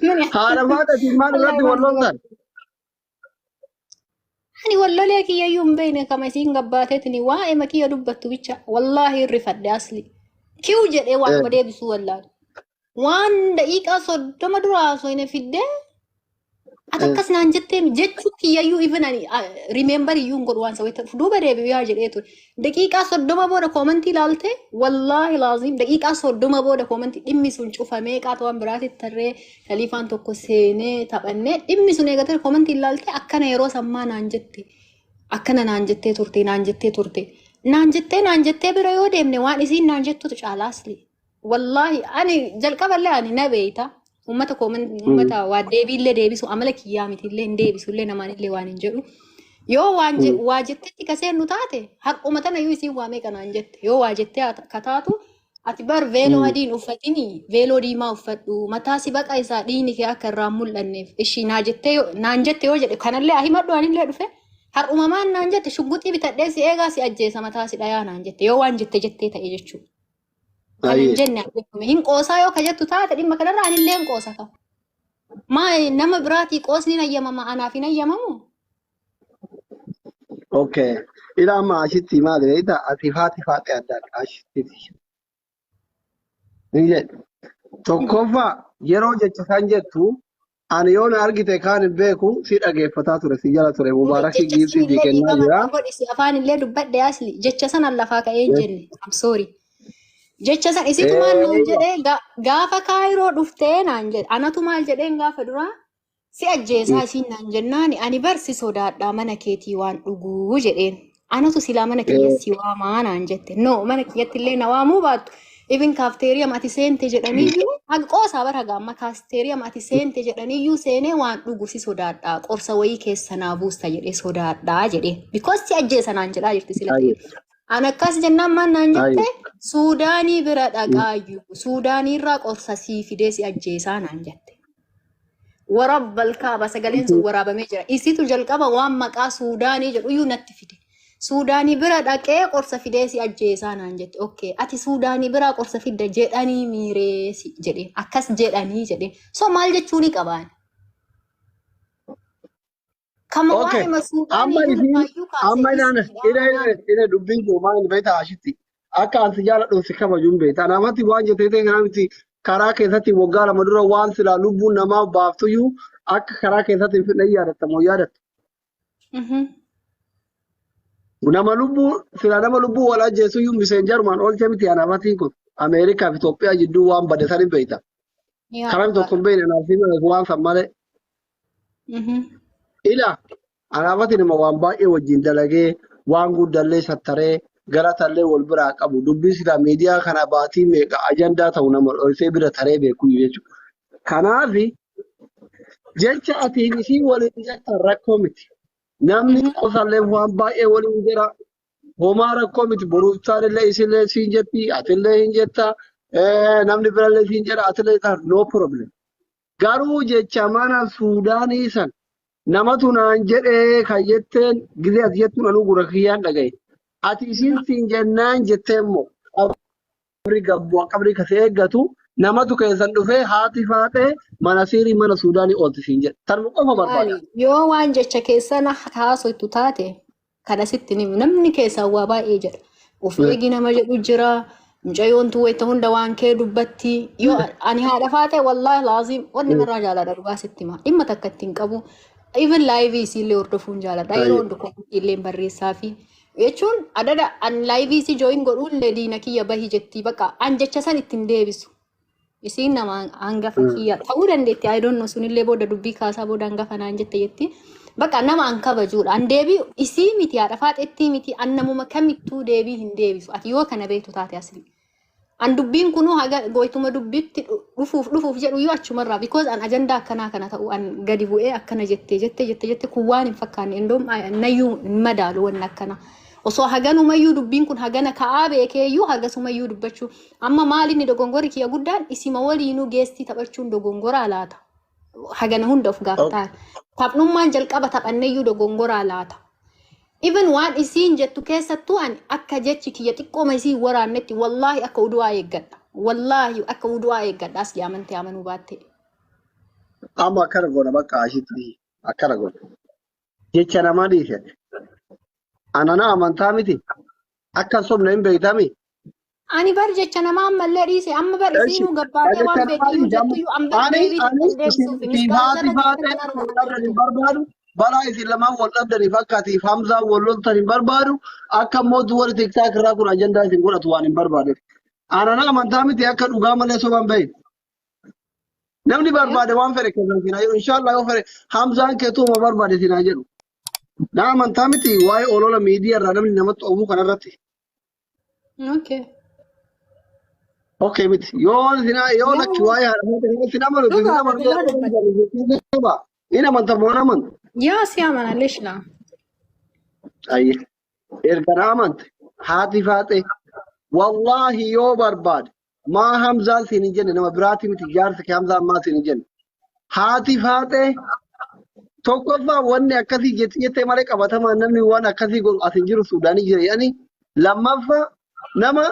Mani Haadha faaxatiin maal wallaahi irratti waan wal loltan? Ani wallolee kiyyayyuu hin beekne kama isiin gabbaateetini waa'ee kiyya dubbattu bicha wallaahi rifadhe asli. Kiw jedhee waanuma deebisuu wallaahi. Waan daqiiqaa 30 dura haasofne fiddee ati akkas naan jettee jechuu kiyyayyuu even ani remember iyyuu hin godhu waan isa duuba deebi'u yaa jedhee ture. Daqiiqaa 30 booda koomantii ilaalte, wallaahi laazim, daqiiqaa 30 booda koomantii dhimmi sun cufamee qaata waan biraatitti tarree kaliifaan tokko seenee taphannee dhimmi sun eegatee koomantii ilaalte, akkana yeroo sammaa naan jette, akkana naan jettee turte, naan jettee turte, naan jettee, naan jettee bira yoo deemne waan isiin naan jettutu caalaasli. Wallaahi ani jalqaballee ani na beeyta. Uummata kooman uummata waa deebiillee deebisu amala kiyyaa mitiillee hin deebisullee namaanillee waan hin jedhu. Yoo waan waa jettetti ka seennu taate, har'uma tana iyyuu isiin waa meeqa naan jette. Yoo waa jettee ka taatu, ati bar veeloo adiin uffatini, veeloo diimaa uffadhu, mataa si baqa isaa dhiigni kee akka irraa hin mul'anneef ishii naa jettee naan jette yoo jedhe, kanallee himadhu. Anillee dhufe har'umamaan naan jette, shugguxii bitadhee si eegaa, si ajjeesa, mataa si dhayaa naan jette, yoo waan jette jettee ta'e jechuudha. Kana hin jenne ajjeefame. Hin qoosaa yoo ka jettu taate, dhimma kanarra anillee hin qoosa ka. Maa nama biraatii qoosni hin ayyamama, anaaf hin ayyamamu? Okay. Ila amma ashitti maali beektaa? Ati faati faaxee adda adda ashitti. Ni jedhe. Tokkoffaa, yeroo jecha san jettu ani yoo na argite kaan hin beeku, si dhageeffataa ture, si jala ture, mubaarakii Jecha giiftii sii sanillee kennaa dhiifama jira. naa godhi, si afaan illee dubbadhe asli. Jecha sana lafaa ka'ee hin jenne. I'm sorry. Jecha san isitu maal naan jedhee, gaafa Kaayiroo dhuftee naan jedhe. Anatu maal jedheen gaafa duraa si ajjeesaa isiin naan jennaani, ani bar si sodaadhaa mana keetii waan dhuguu jedheen. Anatu silaa mana kiyya si waamaa naan jette. No, mana kiyyatti illee na waamuu baattu. Even kaafteeriyam ati seente jedhaniyyuu haga qoosaa bara haga amma kaafteeriyam ati seente jedhaniyyuu seenee waan dhugu si sodaadhaa, qorsa wayii keessa naa buusta jedhee sodaadhaa jedhee. Because si ajjeesa naan jedhaa jirti sila ta'e. An akkas jennaan maal naan jette? Suudaanii bira dhaqaayyuu Suudaaniirraa qorsa sii fidee si ajjeesaa naan jette. Warabbal kaaba, sagaleen sun waraabamee jira. Isitu jalqaba waan maqaa Suudaanii jedhu iyyuu natti fide. Suudaanii bira dhaqee qorsa fidee si ajjeesaa naan jette. Okay, ati Suudaanii biraa qorsa fidda jedhanii miiree si jedhe. Akkas jedhanii jedhe. So maal jechuu ni qabaan? Kama waa'ee Suudaanii Amma iyyuu isiin lafaayyuu kaasee amma inaan isiidha ina ina naan. ina dubbiin koo maal beektaa ashitti? Akka an si jaaladhu si kabaju hin beekta. Anaafatti waan jettee ta'e kana miti, karaa keessatti waggaa 2 dura waan silaa lubbuun namaa baaftuyyuu akka karaa keessatti hin fidne yaadatta moo yaadattu? Nama lubbuu silaa nama lubbuu wal ajjeesuyyuu miseenjarumaan oolche miti anaafatiin kun. Ameerikaa fi Itoophiyaa jidduu waan bade san hin beekta. Yaa Karaa tokko dhugaadha. hin beekne anaaf si waan san malee. Ila anaafati nama waan baay'ee wajjin dalagee, waan guddallee sattaree, galatallee wal biraa qabu, dubbii silaa miidiyaa kana baatii meeqa ajandaa ta'u nama dhoysee bira taree beeku jechuudha. Kanaaf jecha atiin isii waliin jettan rakkoo miti. Namni qosallee waan baay'ee waliin jira. Homaa rakkoo miti. Boruuftaan illee isillee siin jetti, atillee hin jetta, namni birallee siin jedha, atillee no problem. Garuu jecha mana Suudaanii san namatu naan jedhee kan jetteen gizee ati jettuun anuu gurra kiyyaan dhagaye. Ati isiin siin jennaan jettee immoo qabrii gabbu qabrii kasi eeggatu namatu keessan dhufee haati faaxee mana siirii mana Suudaanii oolti siin jedhe. Tanuma qofa barbaada. Maali yoo waan jecha keessan haasoytu taate, kana sitti ni namni keessaa waa baay'ee jedha. Of eegi nama jedhu jira. Mucayyoon tun wayita hunda waan kee dubbatti. Yoo ani haadha faatee, wallaahi laaziim, wanni marraa jaaladha, dhugaa sitti hima. Dhimma takka ittiin qabu. Even live isiillee hordofuun jaaladha. Yeroo hundi koomentii illee barreessaa fi jechuun adada an live isii join godhuullee diina kiyya bahi jetti, bakka an jecha san ittiin deebisu. Isiin nama hangafa kiyya ta'uu dandeetti. I don't know, sunillee booda dubbii kaasaa booda hangafa naan jette jetti. Bakka nama an kabajuudha. An deebii isii miti, haadha faaxettii miti, an namuma kamittuu deebii hin deebisu. Ati yoo kana beektu taate asli. An dubbiin kunuu haga goytuma dubbitti dhufuuf dhufuuf jedhu iyyuu achumarraa, because an ajandaa akkanaa kana ta'u an gadi bu'ee akkana jettee jette jette jette kun waan hin fakkaanne, indoom nayyuu hin madaalu wanni akkana. Osoo haganumayyuu dubbiin kun hagana ka'aa beekeeyyuu hagasumayyuu dubbachuu. Amma maal inni dogongorri kiyya guddaan, isima waliinuu geestii taphachuun dogongoraa laata? Hagana hunda of gaafataa. Taphnummaan jalqaba taphanneyyuu dogongoraa laata? Even waan isiin jettu keessattuu ani akka jechi kiyya xiqqooma isiin waraannetti wallaahi akka udu'aa eeggadha. Wallaahi akka udu'aa eeggadha, asli amantee amanuu baatte. Amma akkana goona bakka ashitti akkana goona. Jecha namaa dhiise. Anana amantaa miti. Akka sobne hin beektami. Ani bar jecha namaa ammallee dhiise amma bar Eshi, isiinuu gabbaatee jecha waan namaa beektu dhiise amma. jettuyyuu an bar Ani deebii ani takka hin isin deebisuufi fi misgaala haati zarra faaxee takka wal narraa dhabdan hin jirtu. barbaadu. Balaa isin lamaan wal dhabdaniif akka atiif Hamzaan wal loltan hin barbaadu. Akka mootu warri tiktaak irraa kun ajandaa isin godhatu waan hin barbaadeef. Anana amantaa miti akka dhugaa malee sobaan bahe. Namni barbaade waan fedhe kennan sinaa jedhu. Inshaallah yoo fedhe Hamzaan keetuuma barbaade sinaa jedhu. Na amantaa miti waa'ee olola miidiyaa irraa namni namatti oofuu kanarratti. Okay. Okay miti. Yoo sinaa yoo lakki Yaa waa'ee haadha manaa sin amanu sin dhugaadha amanu dhugaa dubbata. Hin amanta moo hin amantu? Yaa si amana lesh laa. Ayye. Erga na amante haati faaxee wallaahi yoo barbaade maa Hamzaan siin hin jenne nama biraati miti jaarsi kee Hamzaan maa siin hin jenne. Haati faaxee tokkoffaa wanni akkasii jetti jettee malee qabatamaan namni waan akkasii godhu as hin jiru Suudaanii jira jedhanii lammaffaa nama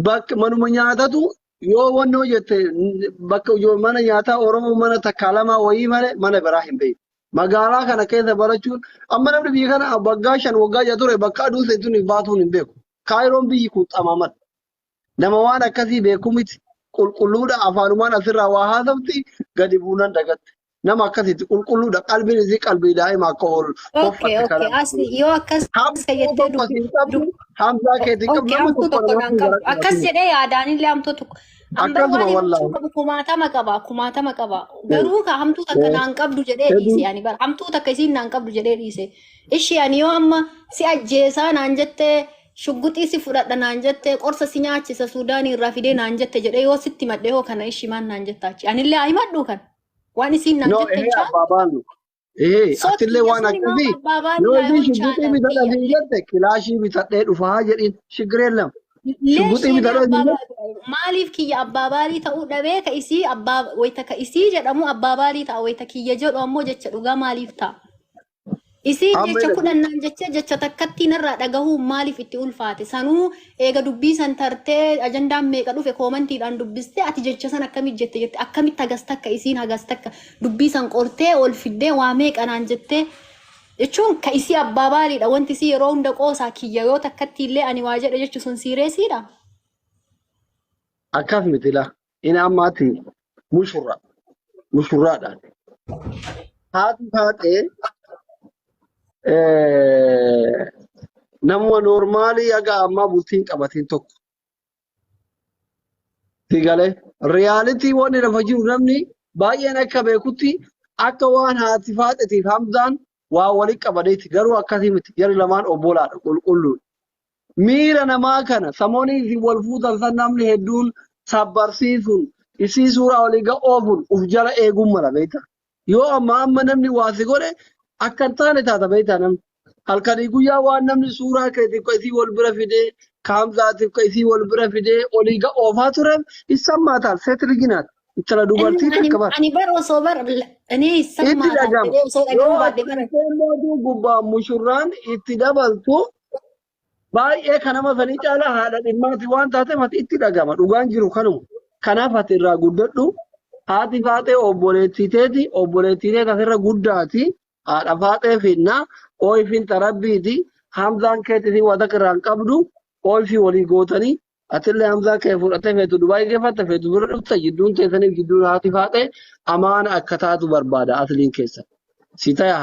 bakka manuma nyaatatu yoo wannoo jette bakka yoo mana nyaataa Oromoo mana takkaa lamaa wayii malee mana biraa hin beeku. Magaalaa kana keessa barachuun amma namni biyya kana waggaa 5 waggaa 6 ture bakka aduun seentuun hin baatuun hin beeku. Kaayiroon biyyi kun xamamadha. Nama waan akkasii beeku miti. Qulqulluudha afaanumaan asirraa waa haasofti gadi buunan dagatte. Nama akkasitti qulqulluudha qalbiin isii qalbii daa'ima akka ol Okay, koffatte okay. kana. Asli yoo akkas ka Hamzaa jettee tokko dubbi siin qabdu, Hamzaa keetiin qabdu Okay, nama hamtuu tokko tokko naan namatti qabdu. gara Akkas qabatin. jedhee yaadaanillee hamtuu tokko. An bar Akkasuma waan himachuu wallaahi. qabu kumaatama qaba, kumaatama qaba. Garuu ka hamtuu takka naan qabdu jedhee Hedduu dhiise ani bar. Hamtuu takka isiin naan qabdu jedhee dhiise. Ishii ani yoo amma si ajjeesaa naan jettee shugguxii si fudhadha naan jettee qorsa si nyaachisa Suudaanii irraa fidee naan jette jedhee yoo sitti madhee hoo kana ishii maal naan jetta achi. Anillee haa himadhu kan. Waan isiin naan No, jette ehee hin caalu. abbaa baanu. Ehee So atillee kiyya waan suni maaf akkasii abbaa baanu yoo laa isiin yoon shugguxii chaala bitadha kiyya. siin jette kilaashii bitadhee dhufaa jedhiin shigireen lama. Leesh Shugguxii inni bitadhee abbaa siin jette maaliif kiyya abbaa baalii ta'uu dhabee ka isii abbaa wayita ka isii jedhamu abbaa baalii ta'a wayita kiyya jedhu ammoo jecha dhugaa maaliif ta'a? Isiin amma jecha jedhu. kudhan naan jecha jecha takkatti narraa dhagahuu maaliif itti ulfaate? Sanuu eega dubbii san tartee ajandaan meeqa dhufe koomantiidhaan dubbistee ati jecha san akkamitti jette jette akkamitti hagas takka isiin hagas takka dubbii san qortee ol fiddee waa meeqa naan jettee jechuun ka isii abbaa baaliidha wanti isii yeroo hunda qoosaa kiyya yoo takkatti illee ani waa jedhe jechu sun siireesiidha. Akkas miti laa. Inni ammaati mushurra. Mushurraadhaan. Haati faaxee namuma noormaalii haga ammaa bultii hin qabatin tokko. Si galee riyaalitii wanni lafa jiru namni baay'een akka beekutti akka waan haati faaxetiif Hamzaan waa walitti qabaneeti garuu akkasii miti jarri lamaan obbolaadha qulqulluudha. Miira namaa kana samoonii isin wal fuutan san namni hedduun sabbarsiisuun isii suuraa olii ga oofuun uf jala eeguun mala beekta. Yoo amma amma namni waa si godhe akka hin taane taata beektaa namni. Halkanii guyyaa waan namni suuraa keetiif ka isii wal bira fidee ka Hamzaatiif ka isii wal bira fidee olii ga oofaa tureef issammaa taal seet liginaat. Intala dubartii Ani takka bara. ani bar osoo bar ani Itti issammaa taal dhagama. jedhee osoo Yoo dhagahuu ati baadhe bara. isheen mootuu gubbaa mushurraan itti dabaltu baay'ee kan nama sanii caalaa haadha dhimmaati waan taateef ati itti dhagama. Dhugaan jiru kanuma. Kanaaf ati irraa guddadhu. Haati faaxee obboleettii teeti. Obboleettii teeti asirra guddaati. Haadha faaxee finna. Ooyfiin tarabbiiti. Hamzaan keetii waa takka irraa hin qabdu. Ooyfii walii gootanii. Atillee Hamzaa kee fudhatee feetu Dubaay geeffatte feetu bira dhufte jidduun teessaniif jidduun haati faaxee amaana akka taatu barbaada asliin keessa. Si taya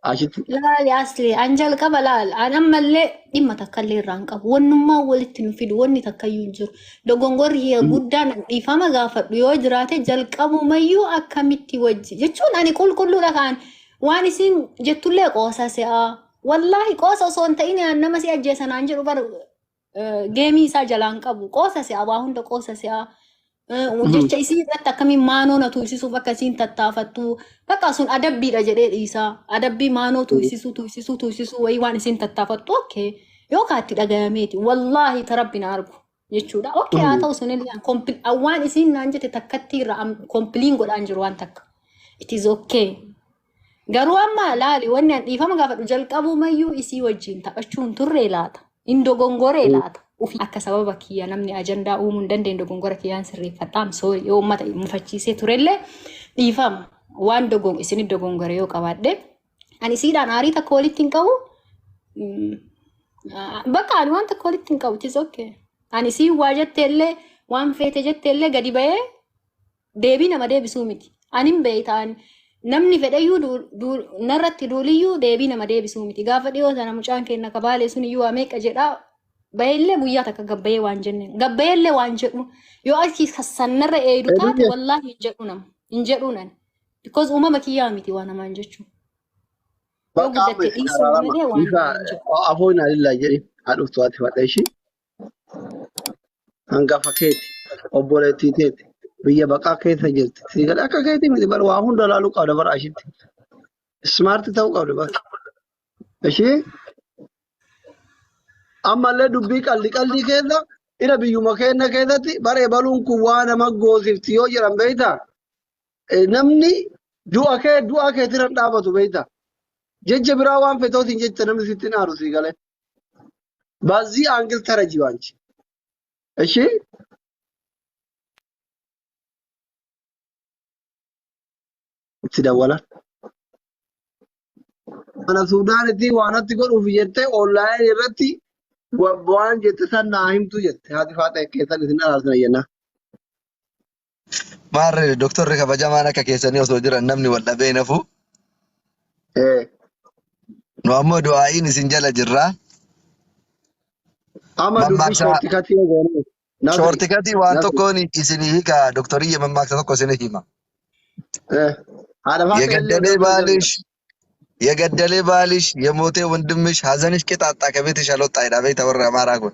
ashitti. Laali asli an jalqaba laal an ammallee dhimma takkallee irraa hin qabu. Wannummaa walitti nu fidu wanni takkayyuu hin jiru. Dogongorri kiyya guddaan an dhiifama gaafadhu yoo jiraate jalqabumayyuu akkamitti wajji jechuun ani qulqulluudha kaan waan isin jettullee qoosa se'a. Wallaahi qoosa osoo hin ta'in an nama si ajjeesa naan jedhu bar geemii isaa jalaan qabu qoosa se'a waa hunda qoosa se'a. Jecha isii irratti akkamiin maanoo na tuysisuuf akka isiin tattaafattu bakka sun adabbiidha jedhee dhiisaa. Adabbii maanoo tuysisuu tuysisuu tuysisuu wayii waan isiin tattaafattu okay yookaan itti dhagayameeti wallaahi tarabbi na argu jechuudha. Okay haa ta'u sunillee waan isiin naan jette takkatti irraa kompiliin godhaan jiru waan takka. It is okay. Garuu amma laali wanni an dhiifama gaafadhu jalqabumayyuu isii wajjin taphachuun turree laata. In dogongoree laata. Ufi akka sababa kiyya namni ajandaa uumuu hin dandeenye dogongora kiyyaan sirreeffadha. I'm sorry yoo uummata mufachiisee turellee Dhiifama waan dogong isinit dogongore yoo qabaadhe ani isiidhaan aarii takka walitti hin qabu. Bakka ani waan takka walitti hin qabu. It is okay. Ani isiin waa jetteellee waan feete jetteellee gadi ba'ee deebii nama deebisuu miti. Ani hin beektaan namni fedhayyuu narratti duuliyyuu deebii nama deebisuu miti. Gaafa dhiyoo sana mucaan keenya kabaalee sun iyyuu waa meeqa jedhaa baheellee guyyaa takka gabbayee waan jenne gabbayeellee waan jedhu yoo achi sassannarra eeydu taate Eeduyyee. wallaahi hin jedhu nama hin jedhu nani. Because uumama kiyyaa miti waan namaan jechuun. Yoo Bakka amma guddatte isin dhiisuu araarama. malee waan Ifa namaan jedhu. afoo inaa lillaa jedhi haa dhuftu ati fadha ishii. Hangafa keeti obboleettii teeti biyya baqaa keessa jirti. Sii gadi akka keeti miti bar waa hunda laaluu qabda bara ashitti. Ismaarti ta'uu qabda bara. Ishii ammallee dubbii qalli qalli keessa ira biyyuma keenya keessatti bara ebaluun kun waa nama goosifti yoo jedhan beektaa? Namni du'a kee du'a keetirra hin dhaabatu beektaa? Jecha biraa waan fetootiin jecha namni sitti hin aaru sii galee. Baazii aangil taraji waanchi. Ishii itti dawwalan. Mana Suudaanitti waan natti godhuuf jettee onlaayinii irratti waan jette san naa himtu jette. Haati faaxee keessan isin araarsina jennaan. Maarree doktorri kabajamaan akka keessanii osoo jiran namni wal dhabee hin hafu. Nu ammoo du'aa'iin isin jala jirra. Amma dubbii Mammaaksa shoortikatii yoo goone. Nasri. shoortikatii waan Nasri. tokkoon isinii hiika doktoriyye mammaaksa tokko isinii hima. Haadha faaxee illee የገደሌ oduu ባልሽ የገደሌ ባልሽ የሞቴ ወንድምሽ ሀዘንሽ ቅጣጣ ከቤትሽ አልወጣ jedha beekta warri Amaaraa kun.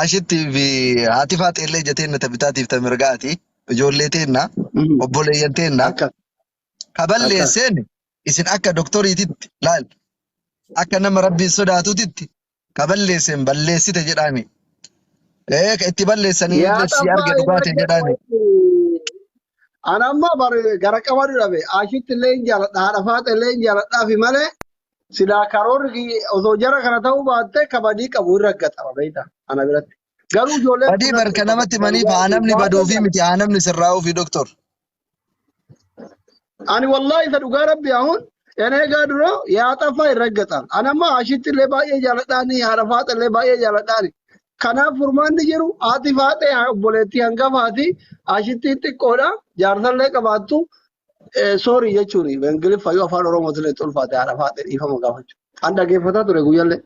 Ashitti fi haati faaxeellee ija teenna ta bitaatiif ta mirgaati. Ijoollee teenna obboleeyyan teenna Akka ka akka balleesseen isin akka doktoriititti laal akka nama rabbiin sodaatutitti ka balleesseen balleessite jedhaani. Ka itti balleessanii Yaa illee si arge xabbaa dhugaate jedhaani. Ana amma gara qabadu dhabe. Ashitti illee hin jaaladha. Haadha faaxee illee hin jaaladhaa fi malee silaa karoorri osoo jara kana ta'uu baatte kabadii qabu irra gaxama beektaa ana biratti. Garuu ijoolleen Badii kun natti barka namatti himaniif haa baay'ee namni baduufi jaalladha. miti haa namni sirraa'uufi doktor. Ani wallahi isa dhugaa rabbi ahun እኔ ጋር ድሮ ያጠፋ ይረገጣል። Anamma ashitti illee baay'ee jaaladhaani haadha faaxee illee baay'ee jaaladhaani. Kanaaf furmaanni jiru haati faaxee obboleettii hangafaati ashitti xiqqoodha jaarsallee qabaattu soorii jechuun Ingiliffa yoo afaan Oromootillee ulfaate haadha faaxee dhiifama gaafachuu. An dhaggeeffataa ture guyyaallee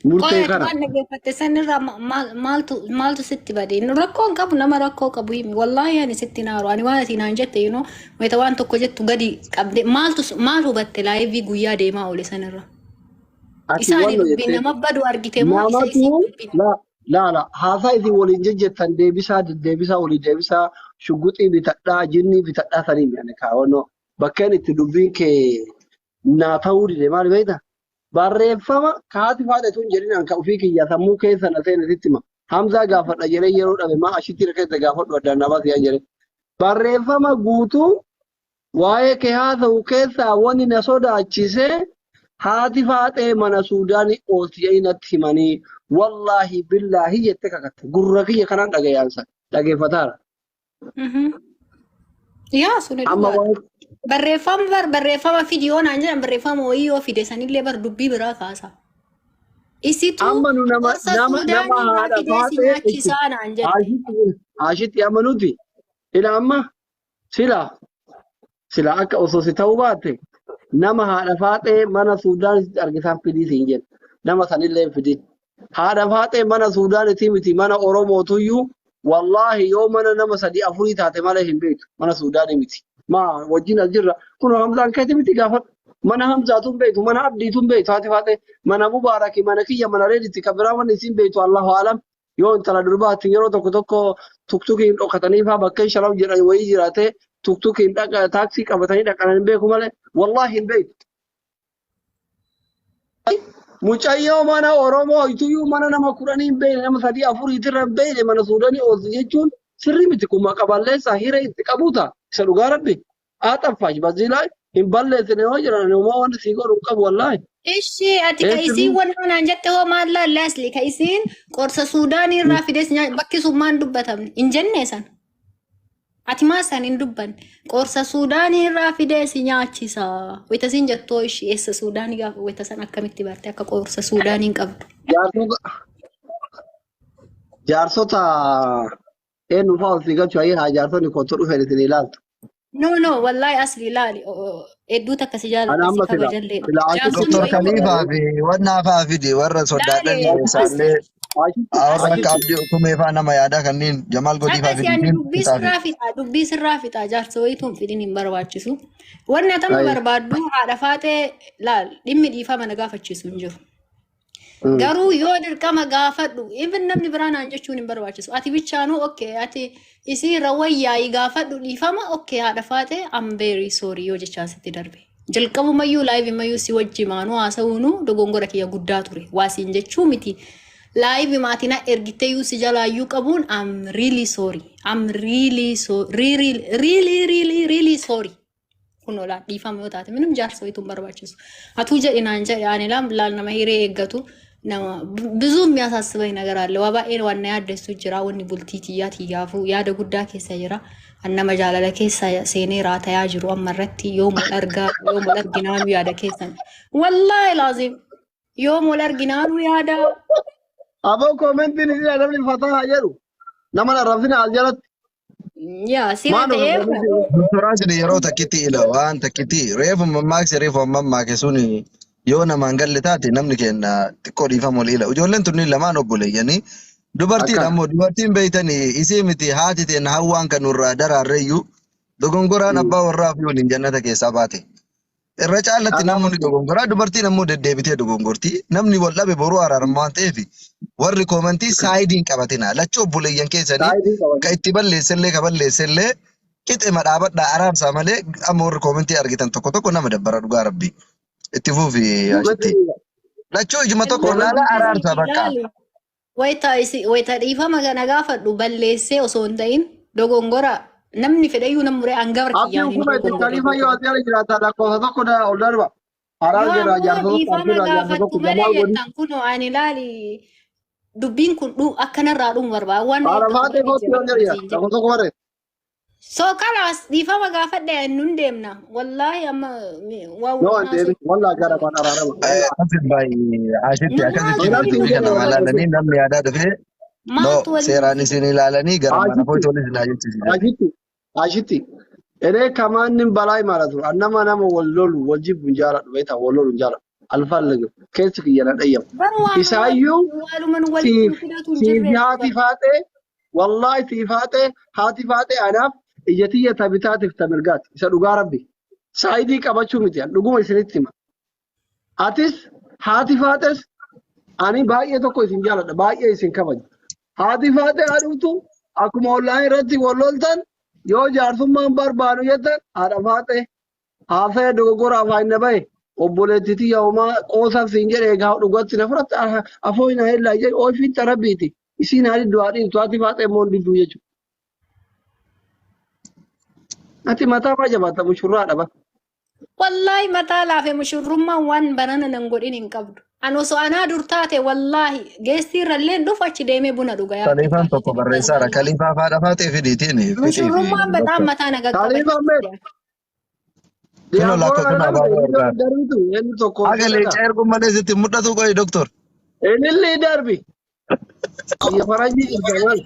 murtee Qoy ati kana. waan dhaggeeffatte sanirraa maaltu maaltu sitti bade? Rakkoo hin qabu nama rakkoo qabu himi. Wallaahi ani sitti naaru. Ani waan ati naan jette you know wayita waan tokko jettu gadi qabde maaltu maal hubatte live guyyaa deemaa oole sanirra? Ati Isaani wanno dubbiin jettee nama badu argite moo isa namatu isiin dubbiin? la la la haasaa isin waliin jejjettan deebisaa deddeebisaa walii deebisaa shugguxii bitadhaa jinnii bitadhaa sanii mi'ane kaawwannoo bakkeen itti dubbiin kee naa ta'uu dide maal beektaa? Barreeffama kaati faadha tun jedhin an ka ofii kiyya sammuu keessa na seene sitti hima. Hamzaa gaafadha jedhee yeroo dhabe maa ashitti keessa gaafadhu addaan na baasi jedhe. Barreeffama guutuu waa'ee kee haasa'u keessaa wanni na sodaachise haati faaxee mana Suudaanii oolti jedhanii natti himanii wallaahi billaahi jette kakatte gurra kiyya kanaan dhagayaansa dhageeffataara. Yaa suni Amma dhugaadha. waan Barreeffama bar barreeffama fidi yoo naan jedhan barreeffama wayii yoo fide sanillee bar dubbii biraa kaasa. Isitu amma nu nama gorsa nama nama Suudaanii irraa haadha fidee si faaxee nyaachisaa naan jette. ashitti ashitti amma nuti ila amma sila sila akka osoo si ta'uu baatte nama haadha faaxee mana Suudaan argisaan fidii siin jedhe nama sanillee hin fidin. Haadha faaxee mana Suudaanitii miti mana Oromootuyyuu wallaahi yoo mana nama sadii afurii taate malee hin beektu mana Suudaanii miti. Maa wajjin as jirra kun Hamzaan keeti miti gaafadhu. Mana Hamzaatu hin beektu mana Abdiitu hin beektu haati faaxee mana Mubaaraki mana kiyya mana Reeditti kan biraa manni isiin beektu Allahu alam. Yoo intala durbaatti yeroo tokko tokko tuktukiin dhokatanii faa bakka shalaw jedhan wayii jiraate tuktukiin dhaqa taaksii qabatanii dhaqan hin beeku malee wallaahi hin beektu. Mucayyoo mana Oromoo ituyyuu mana nama kudhanii hin beekne nama sadii afuriitirra hin beekne mana Suudaanii ooltu jechuun sirrii miti kun maqa balleessaa hiree itti qabuuta isa dhugaa rabbi. Aaxaffaash baziilaa hin balleessine yoo jedhan uumaa wanti sii godhu hin qabu wallaahi. Ishi ati ka isiin Eessi wanna naan jette hoo maal laalle asli ka isiin qorsa Suudaanii irraa fides bakki sun maan dubbatamne hin jenne san. Ati maa san hin dubbanne? Qorsa Suudaanii irraa fidee si nyaachisa. Wayita siin jettoo ishii eessa Suudaanii gaafa wayita san akkamitti barte akka qorsa Suudaanii hin qabdu. Jaarsota jaarsota eenyu fa'aa ol si galchu ayyee haa jaarsonni kottu dhufeen isin ilaaltu. No, no, wallahi asli ilaali. Hedduu takka si Ana jaaladha si amma sila kabajallee. sila ashitti Jaarsonni Doktor wayii Kaliifaa fi wannaa fa'aa fidi warra laale sodaadhan isaallee ashitti warra akka ashitti Abdii Okumee fa'aa nama yaadaa kanneen Jamaal Godii fa'aa Dhaqasi fidi ani fi dubbii fixaa fi. sirraa fixa dubbii sirraa fixa jaarsa wayituu hin fidin hin barbaachisu. Wanni atama Ayi. barbaaddu haadha faatee laal dhimmi dhiifama na gaafachiisu hin jiru. Garuu yoo dirqama gaafadhu even namni biraa naan jechuun hin barbaachisu. Ati bichaanuu okay ati isii irra wayyaa'ii gaafadhu dhiifama okay haadha faatee I'm very sorry yoo jechaa sitti darbe. Jalqabumayyuu live mayyuu si wajji maanuu haasa'uunuu dogongora kiyya guddaa ture. Waa siin jechuu miti. Live maatii na ergiteeyyuu si jalaayyuu qabuun I'm really sorry. I'm really so really really really really sorry. Kun olaa dhiifama yoo taate minum jaarsa wayituu hin barbaachisu. Atuu jedhi naan jedhe ani laam laal nama hiree eeggatu nama ብዙ የሚያሳስበኝ ነገር አለ። Waa baay'een waan na yaaddessu jira. Wanni bultii tiyyaa tiyyaafuu yaada guddaa keessa jira. An nama jaalala keessa seenee raatayaa jiru amma irratti yoom wal argaa yoom wal arginaanu yaada keessan. Wallaahi laazim yoom wal arginaanu yaada. Aboo koomentiin isin namni fataa haa jedhu nama arrabsina as jalatti Yaa sira maal ta'eef koomentiin Doktoraa isin yeroo takkitti ila waan takkitti reefu mammaakse reefu mammaake sun yoo namaan galle taate namni keenya xiqqoo dhiifama ol ila. Ijoolleen tunniin lamaan obboleeyyanii dubartiin akkana. ammoo dubartiin beeytanii isii miti haati teen hawwaan kan nurraa daraarreeyyuu dogongoraan abbaa warraa fi waliin jannata keessaa baate. Irra caalatti namoonni dogongoraa dubartiin ammoo deddeebitee dogongorti. Namni wal dhabe boruu araarama waan ta'eef warri koomantii saayidii hin qabatina. Lachuu obboleeyyan keessanii Saayidii ka qaban. itti balleessellee ka balleessellee qixema dhaabadhaa araarsaa malee amma warri koomantii argitan tokko tokko nama dabbara dhugaa rabbi. Itti fuufi ashitti. Lachuu ijuma tokko laala araarsaa bakka. Ilaali. Wayita wayita dhiifama kana gaafadhu balleessee osoo hin ta'in dogongora namni fedhayyuu nam muree hanga Abdii barkiyyaan hin hukuma itti dogongore kalifa yoo dogongora. as jala jiraata lakkoofsa tokko ol darba. Yoo Harargeerraa ammoo jaarsa tokko dhiifama Abdiirraa jaarsa gaafattu tokko malee Jamaal godhi. jettan kunoo ani ilaali dubbiin kun akkanarraa dhumu barbaada. Waan na Haadha eeggatu faatee malee kootti jira yoo jira siin jedhe. lakkoofsa tokko barreessa. So kalaas dhiifama gaafadhe nun deemna. Wallaahi amma waan Yoo wal an deebi wallaa gara afaan araarama. Wallaa. Akkasin baay'ee ashitti Nu akkasitti maaltu Seeraan waliin siin dubbii jedhe kana wallaa ilaalanii namni yaadaa dhufee no maaltu waliin seeraan fide? isin ilaalanii gara mana Ashitti kootti waliin isin ajjechiisan. ashitti ashitti. Eree kamaannin balaa imala ture. Annama nama wal lolu wal jibbu hin jaaladhu beektaa wal lolu hin jaaladhu. Alfaan keessi kiyya na dhayyamu. Bar waanuma Isaayyuu waaluman walitti nu siif fidatu hin siif jirre haati faaxee wallaahi siif haatee haati faaxee anaaf ija tiyya ta bitaatiif ta mirgaati. Isa dhugaa rabbi. Saayidii qabachuu miti an dhuguma isinitti hima. Atis haati faaxes ani baay'ee tokko isin jaaladha baay'ee isin kabaja. Haati faaxee haa dhuftu akkuma ollaan irratti wal loltan yoo jaarsummaan barbaadu jettan haadha faaxee haasa'ee dogoggora afaan na bahe obboleettii tiyya homaa qoosaaf siin jedhe egaa dhugatti na fudhatte afoo hin hellaa jedhe oofiin tarabbiiti. Isiin haa diddu haa dhiiftu haati faaxee immoo hin diddu jechuudha. Ati mataa maa jabaatta mushurraa dhaba. Wallaahi mataa laafe mushurrummaan waan banana nan godhin hin qabdu. An osoo anaa dur taate wallaahi geestii irrallee dhufu achi deemee buna dhuga yaa Kaliifaan tokko barreessaadha. Kaliifaa faadha faatee fidiitiin fixii fi Mushurrummaan bexaam mataa na Kaliifaan qaqqabachiiste. Kunoo lakko Diyaaspoora kun kana abaaboo argaa. darbitu inni tokko Haga leenca erguun malee sitti mul'atu qoyi doktor. Ililli darbi. Biyya faranjii jirta maal?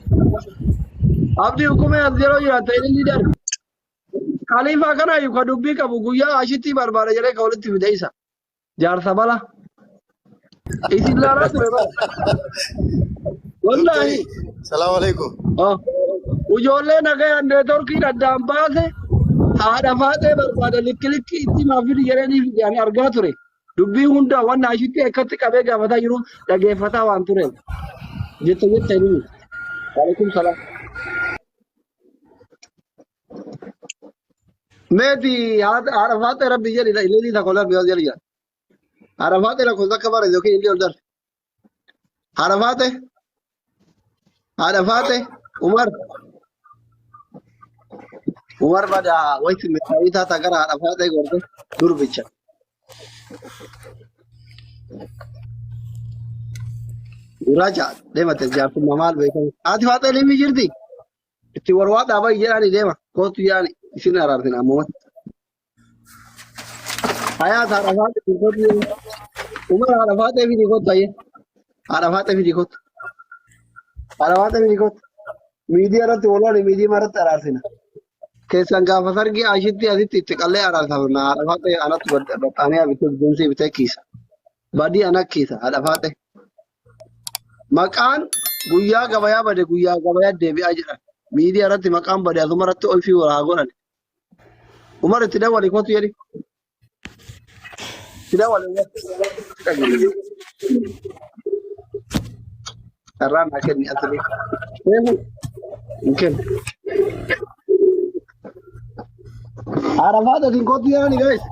Abdii hukumee as yeroo jiraatte ililli darbi. Kaliifaa kana iyyuu ka dubbii qabu guyyaa ashitti barbaada jedhee ka walitti fide isa. Jaarsa bala. Isin laalaa ture bara. Wallaahi. Salaam alaikum. Oh. Ijoollee nagayaan neetworkiin addaan baase haadha faaxee barbaada likki likki itti himaa fidi jedhanii fide ani argaa ture. Dubbii hunda wanna ashitti akkatti qabee gaafataa jiru dhageeffataa waan tureef. Jette jette inni. Waalaikum salaam. Meeti haadha faaxee rabbi jedhi ililii takka ol darbi jedhi jedha. Haadha faaxee lakkoofsa akka barreesse yookiin illee ol darbi. Haadha faaxee haadha faaxee Umar Umar badaa wayti meeshaa taata gara haadha faaxee gorte durbicha. Gurraacha deemate jaarsummaa maal beekamu. Haati faaxee liimii jirti. Itti warwaadhaa bahi jedhaani deema. Kootu jedhaani isin araartina ammumatti. Hayaat haadha faaxee kootu jedhi. Umar haadha faaxee fidi kootu hayyee. Haadha faaxee fidi kootu. Haadha faaxee fidi kootu. Miidiyaa irratti wal miidiyaa irratti araarsina. Keessan gaafa sargii ashitti asitti itti qallee araarsafna. Haadha faaxee anatti baxxaanii bitee bineensii bitee kiisa. Badii ana kiisa haadha faaxee. Maqaan guyyaa gabayaa bade guyyaa gabayaa deebi'aa jedhan. Miidiyaa irratti maqaan bade asuma irratti olfii wal haa godhan. Umar itti dawali kootu jedhi. Itti dawali Umar. Carraa naa kenni asirri. Seefu hin kennu. Haadha faaxatiin kootu jedhani guys.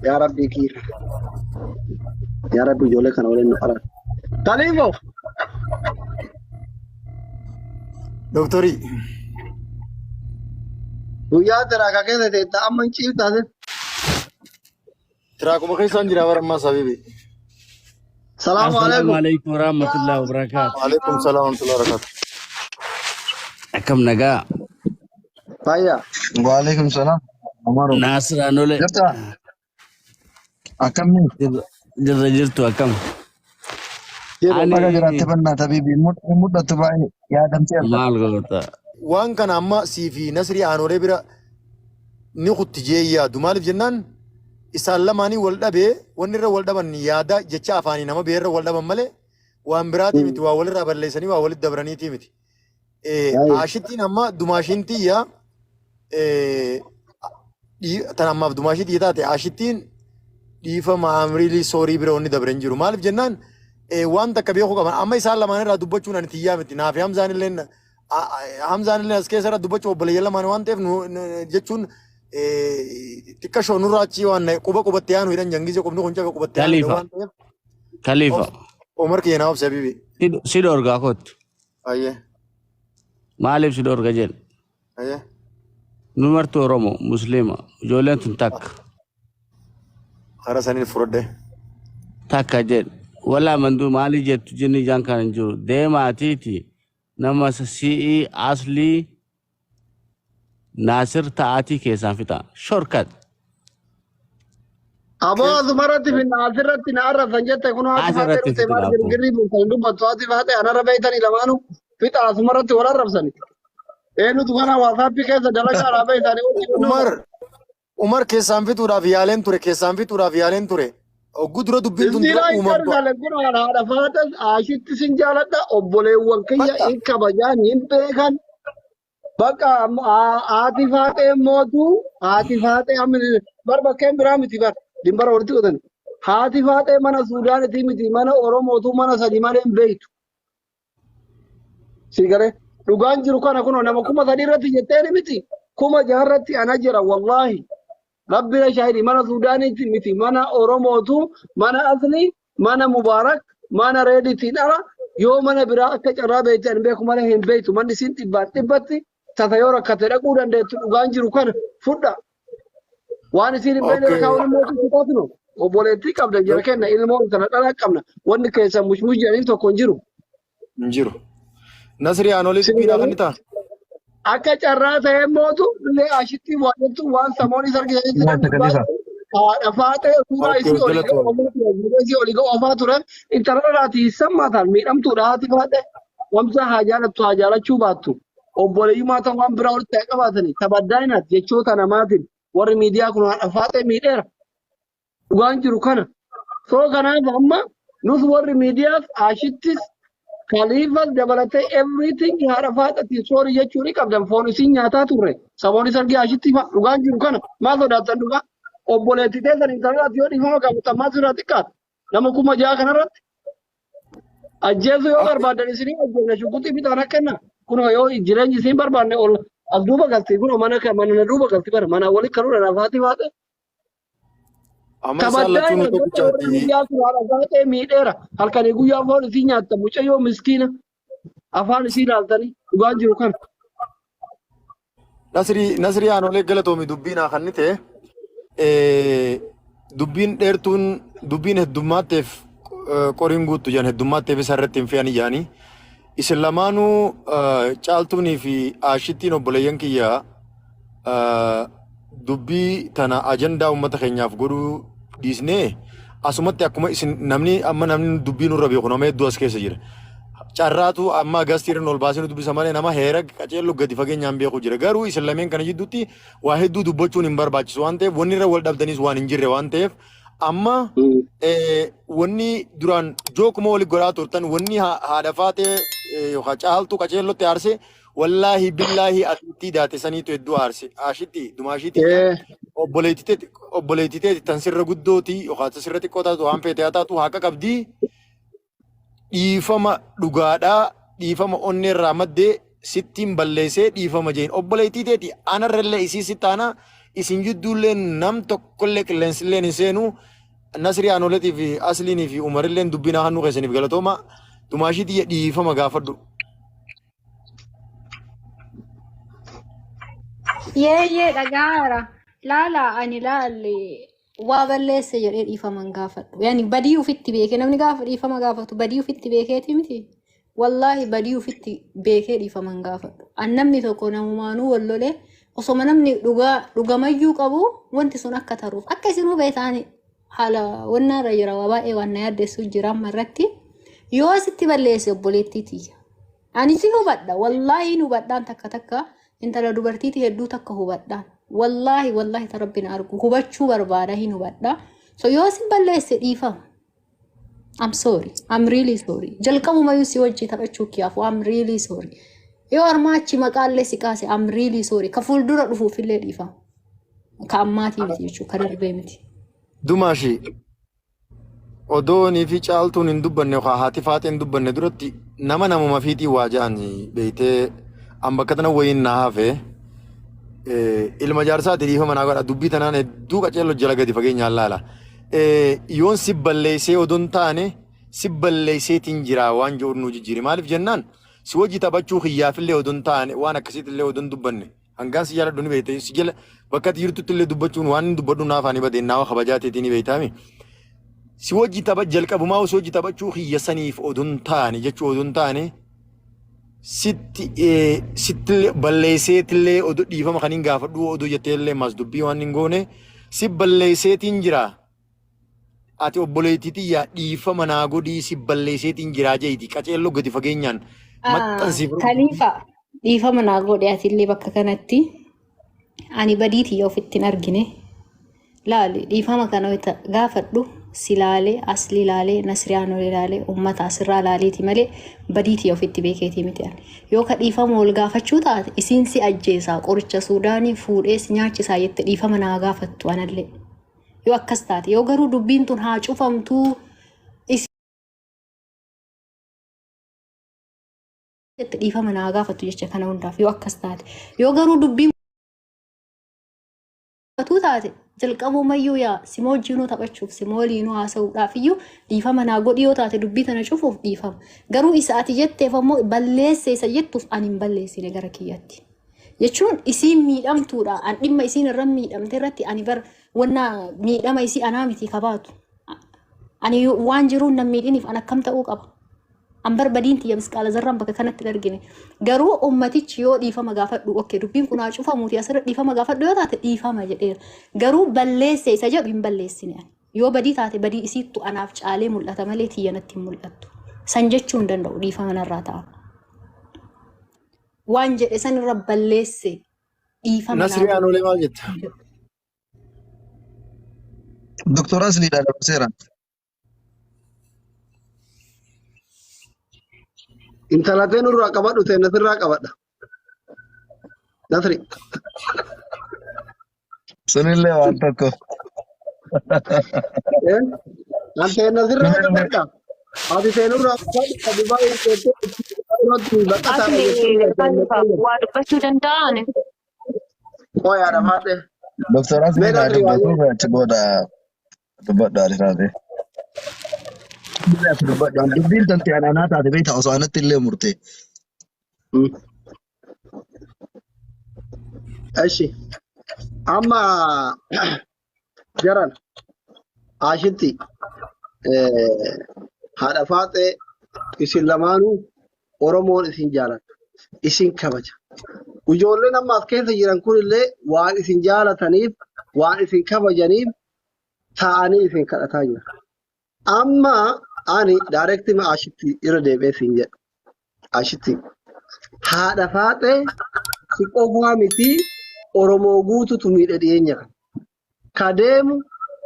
Yaa Rabbii kiyya. Yaa Rabbi ijoollee kana waliin nu araarsi. Taliifo. Doktorii. Guyyaa tiraaka keessa teetta amma hin ciiftaase. Tiraakuma keessaan jira bara ammaa sabibi. Salaamu Assalamu alaikum. alaikum warahmatullahi wabarakatuh. Waalaikum salaam wa rahmatullahi wa barakatuh. Akkam nagaa Fayyaa. Waalaikum salaam. Umaru. Naasir Anole Jirta? Akkamni? Jirra jirtu akkam. Jirra. Ani Baga jiraatte bannaa tabiibi. Hin mul'attu baay'ee yaadamteerta. maal goota? Waan kana amma sii fi Nasrii aanolee bira ni kutti jee yaadu. Maaliif jennaan isaan lamaanii wal dhabee wanni irra wal dhaban yaada jecha afaanii nama beerra wal dhaban malee waan biraatii miti waa walirraa balleessanii waa walitti dabraniitii miti. Aashittiin amma dumaashiin tiyya tan ammaaf dumaashii tiyya taate aashittiin dhiifama amriilii soorii bira wanni dabre hin jiru. Maaliif jennaan waan takka beekuu qaban amma isaan lamaan irraa dubbachuun ani tiyyaa miti naafi Hamzaan illee Hamzaan illee as keessa irra dubbachuu obboleeyyan lamaan waan ta'eef jechuun xiqqashoo nurraa achii waan quba qubatti aanu hidhan jangize qubni kun cabe qubatti aanu Khalifa. waan ta'eef Khalifa. Omar kiyya naa obsi habibi. Si dhorgaa kottu. Ayyee. Maaliif si dhorga jedhe? Ayyee. Nu marti Oromoo Musliima ijoolleen tun takka Hara saniin fudhadhe. Takka jedhe. Walaa manduu maalii jettu jinni ijaan kan hin jiru. Deemaatiiti nama si'ii aslii Naasir ta'aatii keessaan fixa. Shortcut. Aboo asumarratti finna asirratti na arrabsan jette kun haati faatee Asirratti dhufte maal fixi laafuu. girgirrii bultan hin dubbattu haati faatee anarra beeytanii lamaanuu fixa asumarratti wal arrabsani. Eenyutu kana waasaappii keessa dalagaa dhaa beeytanii wajjin Umar Umar keessaan fixuudhaaf yaaleen ture keessaan fixuudhaaf yaaleen ture. Hogguu dura dubbiin tun dura Istiilaa hin uumamtu. gargaale kun haadha haadha faates ashitti sin jaaladha obboleewwan kiyya Bakka hin kabajaan hin beekan. Bakka haati faaxee mootu haati faaxee amma bar bakkeen biraa miti bar dimbara walitti qotan. Haati faaxee mana Suudaanitii miti mana Oromootu mana sadi malee hin beektu. Si galee dhugaan jiru kana kunoo nama 3000 irratti jetteeni miti 6000 irratti ana jira wallaahi. Rabbi na shaahidi mana Suudaaniiti miti mana Oromootu mana Asli mana Mubaarak mana Reeditiin ala yoo mana biraa akka carraa beekte ani beeku malee hin beektu manni isiin dhibbaan dhibbatti tasa yoo rakkate dhaquu dandeettu dhugaan jiru kana fudha. Waan isiin hin beekne Okay. irra kaa'uun immoo kitaabnu obboleettii qabda jira kenna ilmoo sana dhalaa qabna wanni keessan mushmush jedhaniif tokko hin jiru. Hin jiru. Nasrii aanolee Isin dubbii naaf garuu ni ta'a. Akka carraa ta'ee mootu illee ashitti waa jettu waan samoon isa argisiisan Nyaata Khalifa. Haadha faaxee suuraa Okay, isii olii galatoomi. ga'u isii olii ga'u ofaa ture intala irraatii sammataan miidhamtuudha haati faaxee wamsa haa jaalattu haa jaalachuu baattu obboleeyyummaa ta'u waan biraa walitti haa qabaatanii tabaddaayinaat jechoota namaatiin warri miidiyaa kun haadha faaxee miidheera. Dhugaan jiru kana. Soo kanaaf amma nus warri miidiyaas ashittis kaliifas dabalatee everything haadha faaxatiin soorii jechuu ni qabdan foon isin nyaataa turre saboonni sargii ashitti fa dhugaan jiru kana maal sodaattan dhugaa obboleetti teessan intalalaatti yoo dhiifama qabattan maal sirraa xiqqaata nama 6000 kanarratti ajjeesuu yoo barbaadan isinii ajjeesna shugguxii fixaan akka kenna kunoo yoo jireenyi isin barbaanne ol as duuba galti kunoo mana mana na duuba galti bara mana walitti kanuudha naaf haati faaxe Amma isaan Kabajaa lachuu nu hin argatte warri tokkichaati. miidiyaa kun haadha faaxee miidheera. Halkanii guyyaa foon isii nyaatta mucayyoo miskiina afaan isii ilaaltanii dhugaan jiru kana. Nasrii Nasrii aanolee galatoomi dubbiin haa kannite. Dubbiin dheertuun dubbiin heddummaatteef qoriin guuttu jedhan heddummaatteef isa irratti hin fe'anii jedhanii. Isin lamaanuu Caaltuunii fi Aashittiin obboleeyyan kiyya dubbii tana ajandaa uummata keenyaaf godhuu dhiisnee asumatti akkuma isin namni amma namni dubbii nurra beeku nama hedduu as keessa jira. Carraatu amma gastiirra ol baasee nu dubbisa malee nama heera qaceellu gadi fageenyaan beeku jira. Garuu isin lameen kana jidduutti waa hedduu dubbachuun hin barbaachisu waan ta'eef wanni irra wal dhabdanis waan hin jirre waan ta'eef amma wanni duraan jookuma wali godhaa turtan wanni haadha faatee yookaan caaltuu qaceellotti aarse wallaahi billaahi atiitti daate saniitu hedduu aarse ashitti dumaashiitti obboleetti teeti tan sirra guddooti yookaan sirra xiqqoo taatu waan feete haa taatu haqa qabdii dhiifama dhugaadhaa dhiifama onneerraa maddee sittiin balleessee dhiifama jeen obboleettii teeti anarrallee isii sitti aana isin jidduullee nam tokkollee qilleensilleen hin seenu Nasrii Anoletii fi Asliinii fi Umarilleen dubbina hannuu keessaniif galatooma dumaashii tiyya dhiifama gaafadhu. Yeeyyee dhagaara. Laala ani laalle waa balleesse jedhee dhiifama hin gaafadhu. Yaani badii ofitti beekee namni gaafa dhiifama gaafatu badii ofitti beekeeti miti. Wallaahi badii ofitti beekee dhiifama hin gaafadhu. An namni tokko namumaanuu wal lolee osoma namni dhugaa dhugamayyuu qabu wanti sun akka taruuf akka isinuu beektaani haala wannaarra jira waa baay'ee waan na yaaddessu jira amma irratti yoo sitti balleesse obboleettii tiyya. Ani si hubadha wallaahi hin hubadhaan takka takka intala dubartiiti hedduu takka hubadhaan wallaahi wallaahi ta rabbi na argu hubachuu barbaada hin hubadha. So yoo si balleesse dhiifama. I'm sorry. I'm really sorry. Jalqabumayyuu si wajji taphachuu kiyaafu I'm really sorry. Yoo armaa achi maqaallee si kaase I'm really sorry. Ka fuuldura dhufuufillee dhiifama. Ka ammaatii miti jechuudha. Ka darbee miti. Dumaashi odoonii fi caaltuun hin dubbanne yookaan haati faaxee hin dubbanne duratti nama namuma fiixii waa ja'an beeytee an bakka tana wayiin na hafe ilma jaarsaati dhiifama naa godha dubbii tanaan hedduu qaceello jala gadi fageenyaan laala. Yoon si balleessee odoon taane si balleesseetiin jira waan jedhu nu jijjiiri maaliif jennaan si wajji taphachuu kiyyaafillee odoon taane waan akkasiitillee odoon dubbanne hangaan si jaaladhu ni beekte si jala bakka ati jirtutti illee dubbachuun waan inni dubbadhu naaf ani badeen naawa kabajaa teetii ni beektaami. Si wajji tapha jalqabumaa si wajji taphachuu kiyya saniif odoon taane jechuu odoon taane sitti sitti balleesseetillee odoo dhiifama kan hin gaafadhu odoo jettee illee mas dubbii waan hin goone si balleesseetiin jira. Ati obboleettii tiyyaa dhiifama naa godhii si balleesseetiin jiraa jeeti qaceelloo gadi fageenyaan maxxansiif. Kaliifa dhiifama naa godhe atillee bakka kanatti ani badii tiyya ofitti hin argine. Laali dhiifama kana wayita gaafadhu si laalee asli laalee nasriyaan ol laalee uummata asirraa laaleeti malee badii tiyya ofitti beekeetii miti ani. Yoo ka dhiifama wal gaafachuu taate isiin si ajjeesaa qoricha Suudaanii fuudhee si nyaachisaa jette dhiifama naa gaafattu anallee. Yoo akkas taate yoo garuu dubbiin tun haa cufamtuu jette dhiifama naa gaafattu jecha kana hundaaf yoo akkas taate yoo garuu dubbiin tuu taate jalqabumayyuu yaa simoo wajjinuu taphachuuf simoo waliinuu haasa'uudhaaf iyyuu dhiifama naa godhi yoo taate dubbii tana cufuuf dhiifama. Garuu isa ati jetteef ammoo balleesse isa jettuuf ani hin balleessine gara kiyyatti. Jechuun isiin miidhamtuudha. An dhimma isiin irra miidhamte irratti ani bar wanna miidhama isii anaa miti kabaatu. Ani waan jiruun nan miidhiniif an akkam ta'uu qaba. An bar badiin tiyya misqaala zarraan bakka kanatti hin argine. Garuu ummatichi yoo dhiifama gaafadhu okkee dubbiin kun haa cufamuuti asirra dhiifama gaafadhu yoo taate dhiifama jedheera. Garuu balleesse isa jedhu hin balleessine ani. Yoo badii taate badii isiittu anaaf caalee mul'ata malee tiyya natti hin mul'attu. San jechuu hin danda'u dhiifama narraa ta'a. Waan jedhe san irra balleesse dhiifama naa Nasrii godhi. Anolee maal jetta? Doktor Asliidha dabarseera. Intala tee nurraa qabadhu tee nasirraa qabadha. Nasri. Sunillee waan tokko. Eh? An tee nasirraa qabadha. Ati tee nurraa qabadhu ka Dubaay teettee irratti baqataadha Asli jettee Khalifa waa dubbachuu danda'an. Qoyaadha faadhe. Doktor Mee Asliin haa Nasri dubbatu waa'ee. achi booda dubbadhu ati taate. Ati dubbadhu. Dubbiin tante anaa taate beektaa osoo anatti illee murte. Eshi. Amma jaran ashitti haadha faaxee isin lamaanuu Oromoon isin jaalata. Isin kabaja. Ijoolleen amma as keessa jiran kunillee waan isin jaalataniif, waan isin kabajaniif taa'anii isin kadhataa jiran. Amma ani direct ma Ashitti irra deebi'ee siin jedha. Ashitti haadha faaxee si qofaa miti Oromoo guututu miidhe dhiyeenya kana. Ka deemu,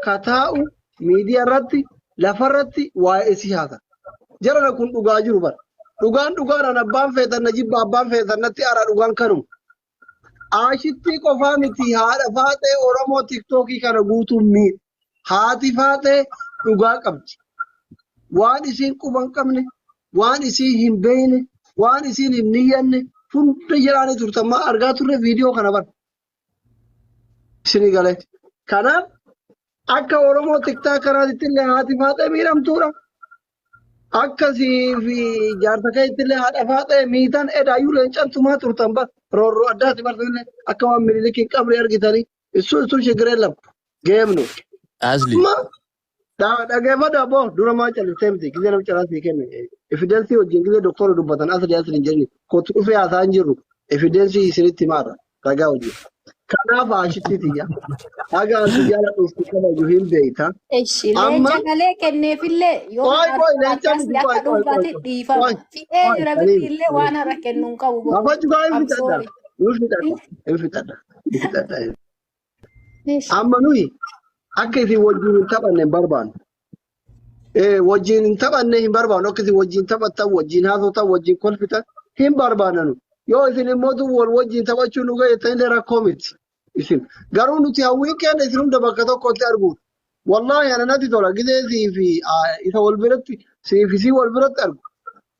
ka taa'u, miidiyaa irratti, lafarratti waa'ee isii haasa. Jarana kun dhugaa jiru bara. Dhugaan dhugaadhaan abbaan feetan na jibba abbaan feetan natti ara dhugaan kanuma. Aashittii qofaa miti haadha faaxee Oromoo tiktookii kana guutuun miidhe. Haati faaxee dhugaa qabdi. Waan isiin quba hin qabne, waan isiin hin beekne, waan isiin hin niyyanne hunda jedhaanii turtan maa argaa turre viidiyoo kana bara. Isinii galee. Kanaaf akka Oromoo tiktaak kanaatitti illee haati faaxee miidhamtuudha. Akka sii fi jaarsa keetti illee haadha faaxee miitan edaayyuu leencan tumaa turtan bar roorroo addaati bartillee akka waan minilik hin qabne argitanii issu issu shigiree lama geemnu. Asli. Amma dhageeffadhu abboo dura maa calliftee miti gizee nama calaa sii kenne evidensii wajjin gizee doktora dubbatan asli asli hin jenni kottu dhufee haasaa hin jirru evidensii isinitti himaadha ragaa wajjin. Kanaaf haashitti tiyya haga ati jaaladhuuf si kabaju hin beekta. Eshi Amma leenca kalee kenneefillee yoo qoy har'a qoy leenca argatte miti akka qoy qoy qoy dhuunfaatti qoy dhiifama. qoy Fi'ee qoy jira saliim miti illee waan har'a kennu hin qabu boru. Lafa jugaa hin I'm fixadha. sorry. Hin fixadha. Hin fixadha. Hin fixadha. Eshi. Amma nuyi akka isin wajjin hin taphanne hin barbaannu. Wajjin hin taphanne hin barbaannu. Akka isin wajjin taphattan, wajjin haasoftan, wajjin kolfitan hin barbaannanu. Yoo isin immoo wal wajjin taphachuu nu ga'e illee rakkoo miti. Isin garuu nuti hawwiin keenya isin hunda bakka tokkotti arguudha. Wallaahi ana natti tola gizee sii fi isa wal biratti sii fi sii wal biratti argu.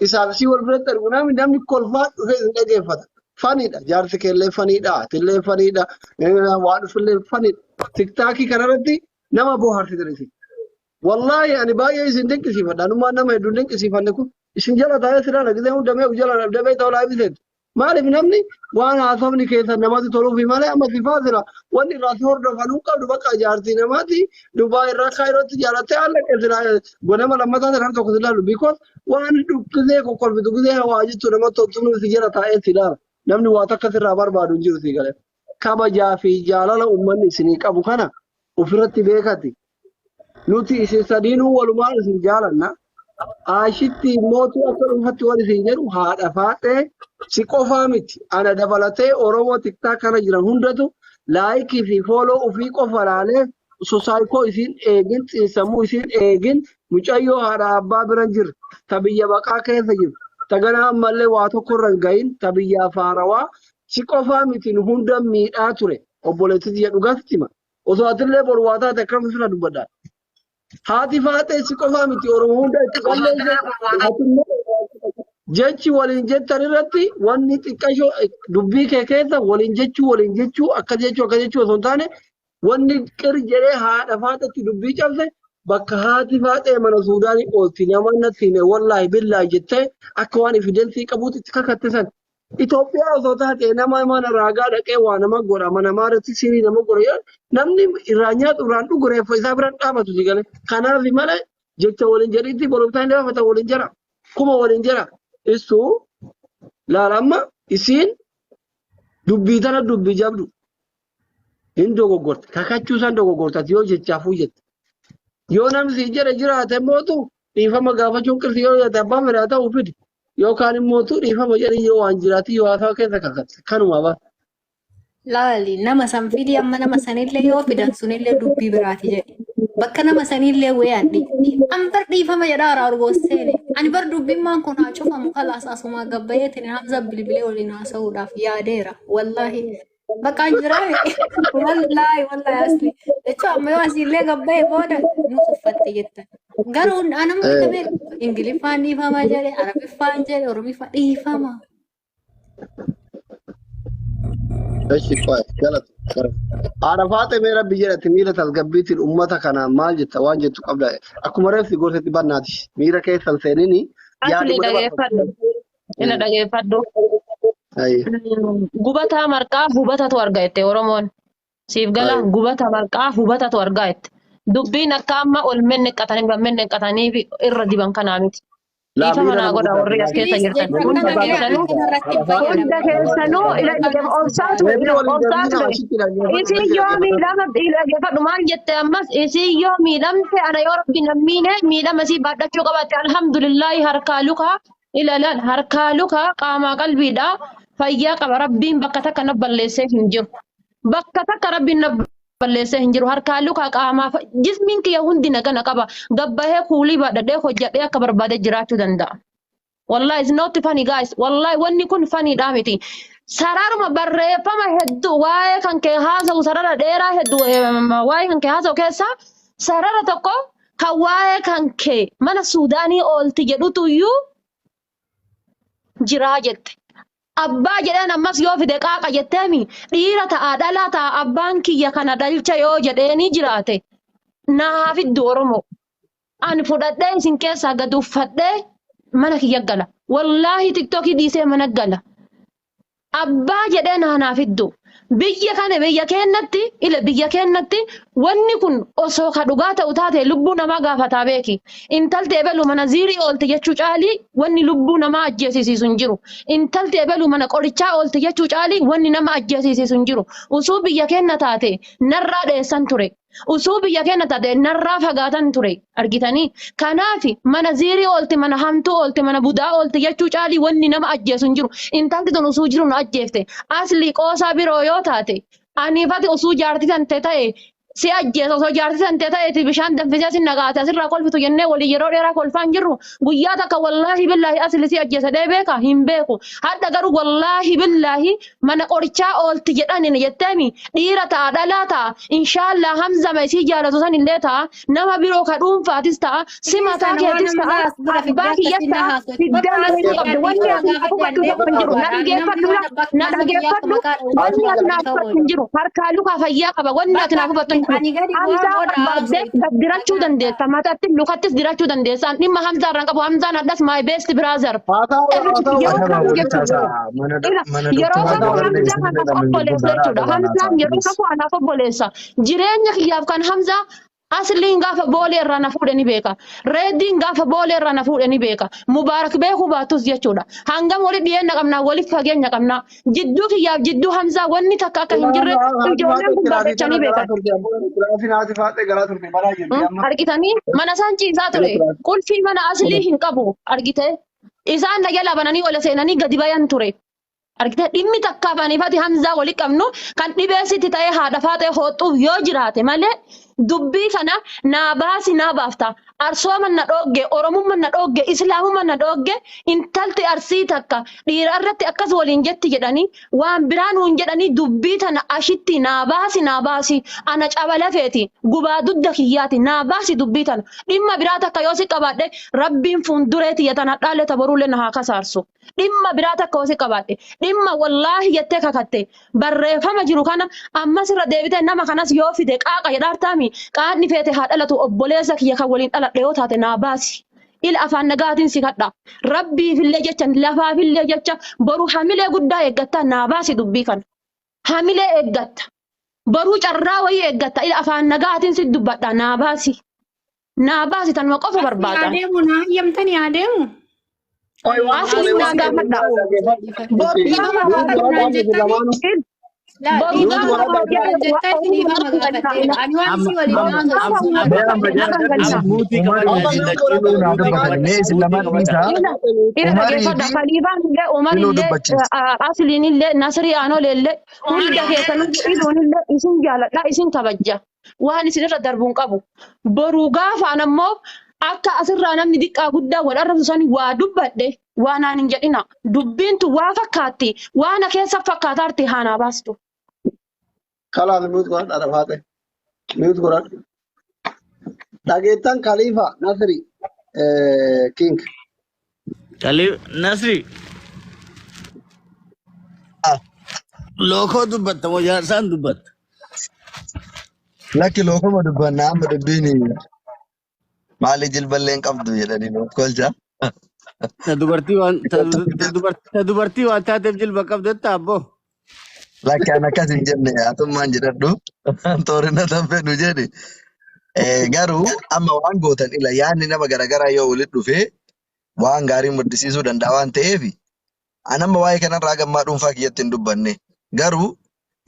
Isaaf sii wal biratti argu namni namni kolfaa dhufee isin dhageeffata. Faniidha jaarsi keellee faniidha atillee faniidha waa dhufillee faniidha. Tiktaakii kanarratti nama bohaarsitan isin. Wallaahi ani baay'ee isin dinqisiifadha. Anummaan nama hedduun dinqisiifanne kun isin jala taa'ee silaa gizee hunda mee jala dhabee ta'uu laa ibseetu. Maaliif namni waan haasofni keessan namatti toluufi malee amma si faasila wanni irraa si hordofanuu qabdu bakka jaartii namaati Dubaay irraa Kaayirootti jaalattee haala qeessira gonama lammataa sana tokko si ilaalu because waan gisee kokkolfitu gisee hawaa jettu namatti toltu si jala taa'ee si ilaala namni waa takka sirraa barbaadu hin jiru si galee. Kabajaa fi jaalala uummanni isinii qabu kana ofirratti beekati. Nuti isin sadiinuu walumaan isin jaalanna. Aashitti mootuu akka dhuunfatti waan isin jedhu haadha faaxee si qofaa miti. Ana dabalatee Oromoo tiktaa kana jiran hundatu laayikii fi fooloo ofii qofa laalee osoo saayikoo isiin eegin xiinsammuu isiin eegin mucayyoo haadha abbaa bira hin jirre ta biyya baqaa keessa jirtu ta ganaa ammallee waa tokko irra hin gahin ta biyyaa faarawaa si qofaa miti nu hunda miidhaa ture obboleettii tiyya dhugaatti hima. Osoo atillee boru waa taate akkam sirra dubbadha. Haati faaxee si qofaa miti Oromoo hunda itti balleesse. Atillee jechi waliin jettan irratti wanni xiqqashoo dubbii kee keessa waliin jechuu waliin jechuu akkas jechuu akkas jechuu osoo hin taane wanni qir jedhee haadha faaxetti dubbii cabse bakka haati faaxee mana Suudaanii oolti nama natti hime wallaahi billaahi jettee akka waan evidensii qabuutti itti kakatte san Itoophiyaa osoo taate nama mana raagaa dhaqee waa nama godha mana maarratti sirii nama godha yoo namni irraa nyaatu irraan dhugu reeffa isaa biraan dhaabatu si galee. Kanaaf malee jecha waliin jedhiitti boromtaan gaafata waliin jira kuma waliin jira. Isuu laala amma isiin dubbii tana dubbii jabdu hin dogoggorte kakachuu san dogoggortati yoo jechaafuu jette. Yoo namni si jedhe jiraate mootu dhiifama gaafachuun qirsi yoo jiraate abbaan fedhaa ta'uu fidi. Yookaan immoo tu dhiifama jedhi yoo waan jiraate yoo haasawa keessa kakatte kanuma bara. Laali nama san fidi amma nama sanillee yoo fidan sunillee dubbii biraati jedhi. Bakka nama sanillee weeyadhi. An bar dhiifama jedhaa haaraa orgoosseene. Ani bar dubbimmaan kun haa cufamu kalaas asumaa gabbayeetiin Hamza bilbilee waliin haasa'uudhaaf yaadeera. Wallaahi. Bakka an jiraa wallaahi wallaahi asli. Jechuun amma yoo asiillee gabbaye booda nu tuffatte jettan. Garuu anamni kamee Ingiliffaan dhiifama jedhe, Arabiffaan jedhe, Oromiffaan dhiifama. Eshi qoy galatu. Haadha faaxee mee rabbi jedhati miira tasgabbiitiin uummata kanaan maal jetta waan jettu qabda. Akkuma reefsi gorsetti bannaati. Miira keessan seenini Asli yaaduma dhageeffadhu. Ina dhageeffadhu. Ayi. Gubataa marqaa hubatatu arga jette Oromoon. Siif gala Ayi. gubata marqaa hubatatu argaa jette. Dubbiin akka amma ol menneqqatanii menneqqatanii irra diban kanaa miti. Laa Dhiifama miira naa nama godha guddaati warri as laa. keessa Please jirtan. jecha Hunda kana Nama mee keessanuu akka kanarratti hin guddaa. hunda fayyadamne. keessanuu ila obsaa ture Deebii ila waliin obsaa deebiin ture. ashitti dhaggeeffadhu Isin deebii yoo dhaggeeffadhu. miidhama dhaggeeffadhu maal jette ammas isin yoo miidhamte ana yoo rabbi na miine miidhama isii baadhachuu qabaatte alhamdulillaahi harkaa lukaa ilalan harkaa lukaa qaamaa qalbiidha fayyaa qaba rabbiin bakka takka na balleessee hin jiru. Bakka takka rabbiin na balleessee hin jiru harkaa lukaa qaamaa jismiin kiyya hundi nagana qaba gabbahee kuulii baadhadhee hojjadhee akka barbaade jiraachuu danda'a. Wallahi it's not funny guys. Wallahi wanni kun funny dha miti. Sararuma barreeffama hedduu waa'ee kan kee haasa'u sarara dheeraa hedduu waa'ee kan kee haasa'u keessaa sarara tokko kan waa'ee kan kee mana Suudaanii oolti jedhutu iyyuu jiraa jette. Abbaa jedheen ammas yoo fide qaaqa jetteemi dhiira ta'a dhalaa ta'a abbaan kiyya kana dhalcha yoo jedheeni jiraate naa haa fiddu Oromoo. Ani fudhadhee isin keessaa gad uffadhee mana kiyya gala. Wallaahi tiktookii dhiisee mana gala. Abbaa jedhee naa naa fiddu. Biyya kana biyya keennatti ila biyya keennatti wanni kun osoo ka dhugaa ta'u taate lubbuu namaa gaafataa beeki. Intalti ebelu mana ziirii oolte jechuu caalii wanni lubbuu namaa ajjeesisiisu hin jiru. Intalti ebelu mana qorichaa oolte jechuu caalii wanni nama ajjeesisiisu hin jiru. Usuu biyya keenna taate narraa dheessan ture. Usuu biyya keenya taate narraa fagaatan ture argitanii. Kanaaf mana ziirii oolte, mana hamtuu oolte, mana budaa oolte jechuu caalii wanni nama ajjeesu hin jiru. Intalti tun usuu jiru nu ajjeefte. Asli qoosaa biroo yoo taate aniifati usuu jaartii tante ta'e si ajjeesa osoo jaartii tante ta'eeti bishaan danfisee si nagaate asirraa kolfitu jennee walii yeroo dheeraa kolfaa hin jirru. Guyyaa takka wallaahi billaahi asli si ajjeesa dhee beeka hin beeku. Hadha garuu wallaahi billaahi mana qorichaa oolti jedhanin jetteemi dhiira ta'a dhalaa ta'a inshaallaa hamzama isii jaalatu san illee ta'a nama biroo ka dhuunfaatis ta'a si Please mataa ana waan keetis ta'a hamzaa as bira fiddee abbaa kiyyas akkasiin na ta'a haasoftu. fiddee Bakka na himuu asii qabdu wanni dhiifama ati naaf gaafadhe hubattu an tokko deemuu hin jiru barbaada. na Ani namni dhageeffadhu waan abbaa na nama kiyyaa akka dhageeffadhu maqaa dha'u wanni ati barbaadu naaf ta'uu hubattu hin jiru harkaa lukaa fayyaa qaba wanni ati Bakka naaf hubattu hin jiru ani gadi bu'aa Hamzaa booda barbaadde haasoftu. gad dirachuu dandeessa matatti lukattis dirachuu dandeessa an dhimma Hamzaa irraan qabu Hamzaan hadhas my best brother Haa ta'u haa ta'u yeroo Adaba kamuu walitti jechuudha. haasa'a. Mana Ila mana yeroo doktoraa kamuu dabarree Hamzaa isin anaaf jedhama obboleessa gurguddaadha jechuudha. adaba Hamzaan naasaa yeroo please. kamuu anaaf obboleessa. Jireenya kiyyaaf kan Hamzaa asliin gaafa boolee irraa na fuudhe ni beeka. Reediin gaafa boolee irraa na fuudhe ni beeka. Mubaarak beekuu baatus jechuudha. Hangam wali dhiyeenya qabnaa waliif fageenya qabnaa. Jidduu kiyyaaf jidduu Hamzaa wanni takka akka hin jirre Haati ijoolleen faaxee kun kilaasii barreechanii tana garaa beekan. turte ammoo kilaasiin haati faaxee garaa turte baraa jirti amma. Argitanii mana isaan ciisaa ture. Qulfii mana aslii hin qabu argite. Isaan na jalaa bananii ol seenanii gadi bayan ture. Argite dhimmi takkaaf aniifati Hamzaa wali qabnu kan dhibee sitti ta'ee haadha faaxee hooxxuuf yoo jiraate malee dubbii kana naa baasi naa baafta. Arsooma na dhoogge, Oromumma na dhoogge, Islaamumma na dhoogge, intalti arsii takka dhiira irratti akkas waliin jetti jedhanii waan biraa nuun jedhanii dubbii tana ashitti naa baasi naa baasi ana caba lafeeti gubaa dugda kiyyaati naa baasi dubbii tana dhimma biraa takka yoo si qabaadhe rabbiin fuunduree tiyya tana dhaalle taboruullee na haa kasaarsu. Dhimma biraa takka yoo si qabaadhe dhimma wallaahi jettee kakatte barreeffama jiru kana ammas irra deebitee nama kanas yoo fide qaaqa jedhaartaami qaaqni feete haa dhalatu obboleessa kiyya kan waliin dhaladhe yoo taate naa baasi. Ila afaan nagaatiin si kadha. Rabbiifillee jecha lafaafillee jecha boru hamilee guddaa eeggatta naa baasi dubbii kana. Hamilee eeggatta. Boruu carraa wayii eeggatta. Ila afaan nagaatiin si dubbadha naa baasi. Naa baasi tanuma qofa Asii haa barbaada. deemu naa hayyamtanii haa deemu. Qoy waan Asii qoy naa waan gaafadha. Boru Dhiifama gaafa gaafadhu naan jettanii. Laa boru dhiifama gaafa gaafadhu naan jettanii dhiifama gaafadheera. Ani waan Amma isii waliin amma haasoftu amma hin Mee amma barbaadu. jara Nagaan gadhiisi. galcha. muudii Umarii qabadha fi isin Iluu naa muudii dubbatani. qabadha Mee isin muudii lamaan qabadha. dhiisaa. Ila ila Umarii dhageeffadha. fi Kaliifaan illee Umar Iluu illee dubbachiisi. Asliin illee Nasrii Aanol illee hunda keessanuu Iluun illee isin jaaladha isin kabajja. Waan isin irra darbu hin qabu. Boruu gaafaan ammoo akka asirraa namni diqqaa guddaa wal arrabsu sani waa dubbadhe waa naan hin jedhina. Dubbiin tun waa fakkaatti. Waa na keessa fakkaataarti haa naa baastu. Kalaas mute godhadha haadha faaxee. Mute godhadhu. Dhageettan Khalifa Nasri King. Khalif Nasri lookoo dubbatta moo jaarsaan dubbatta? Lakki lookoma dubbanna amma dubbiin maali jilballee hin qabdu jedhanii nuuf kolcha. Ta dubartii waan ta ta dubartii ta dubartii waan taateef jilba qabdu jetta abboo. Lakki an akkas hin jenne atummaan jedhadhu toorina tan fedhu jedhi. Garuu amma waan gootan ila yaadni nama garagaraa yoo walitti dhufe Waan gaarii maddisiisuu danda'a waan ta'eef ani amma waa'ee kanarraa gammaa dhuunfaa kiyyatti hin dubbanne. Garuu